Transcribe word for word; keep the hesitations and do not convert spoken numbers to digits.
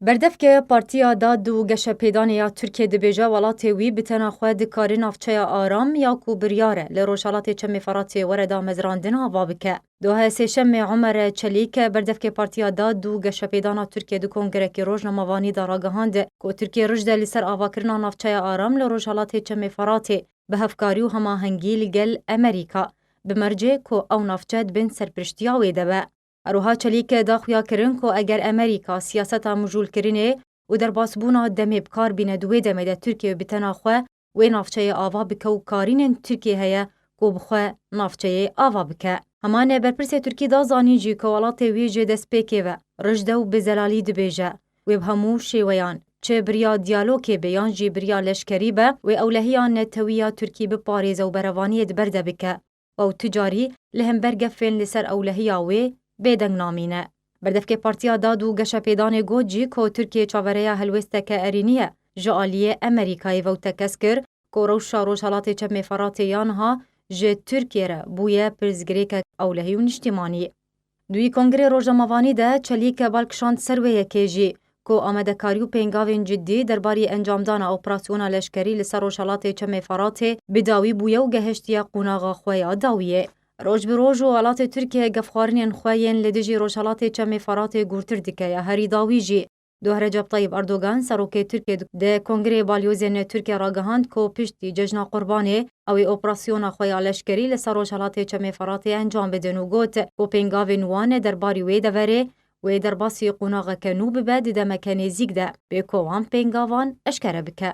Berdevke Partiya Dad û Geşepêdanê ya Tirkiyê dibêje, welatê wî bi tena xwe dikare navçeya aram ya ku biryar e li Rojhelatê Çemê Feratê were damezrandin ava bike. Doha Sêşemê Omer Çelîk, berdevkê Partiya Dad û Geşepêdana Tirkiyê di kongrekî rojnamevanî de ragihand ku Tirkiye rij de li ser avakirina navçeya aram li Rojhelatê Çemê Feratê bi hevkarî û hemahengî li gel Amerîka, bi mercê ku ew navçe di bin serpiriştiya wê de be. Her wiha Çelîk daxuya kirin ku eger Amerîka siyaseta mijûlkirinê û derbasbûna demê bi kar bîne di wê demê de Tirkiye bi tena xwe wê navçeyê ava bike û karînên Tirkiye heye ku bi xwe navçeyê ava bike. Heman berpirsê Tirkî da zanîn jî ku welatê wî ji destpêkê ve rij de û bi zelalî dibêje, wê bi hemû şêweyan, çi bi riya diyalogê be yan jî bi riya leşkerî be, wê ewlehiya netewiya Tirkî biparêze û berevaniyê di ber de bike. Ew tu carî li hember gefên li ser ewlehiya wê bêdeng namîne. Berdevkê Partiya Dad û Geşepêdanê got jî ku Tirkiye çavereya helwêsteke erênî ye ji aliyê Amerîkayê ve û tekez kir ku rewşa Rojhelatê Çemê Feratê ya niha ji Tirkiye re bûye pirsgirêkek ewlehî û niştimanî. Di wî kongrê rojnamevanî de Çelîk bal kişand ser wê yekê jî ku amadekarî û pêngavên cidî derbarî encamdana operasyona leşkerî li ser Rojhelatê Çemê Feratê bi dawî bûye û gehiştiye qonaxa xwe ya dawiyê. Roj bi roj û welatê Tirkiye gefxwarinên xwe yên li dijî Rojhelatê Çemê Feratê gûrtir dike ya herî dawî jî. Doh Recep Tayyip Erdogan, serokê Tirkiye, di kongrê balyozên Tirkiye ragihand ku piştî cejna Qurbanê ew ê operasyona xwe ya leşkerî li ser Rojhelatê Çemê Feratê encam bidin û got ku pêngavên wan derbarî wê deverê wê derbasî qonaxeke nû bibe di demeke nêzîk de, bê ku wan pêngavan eşkere bike.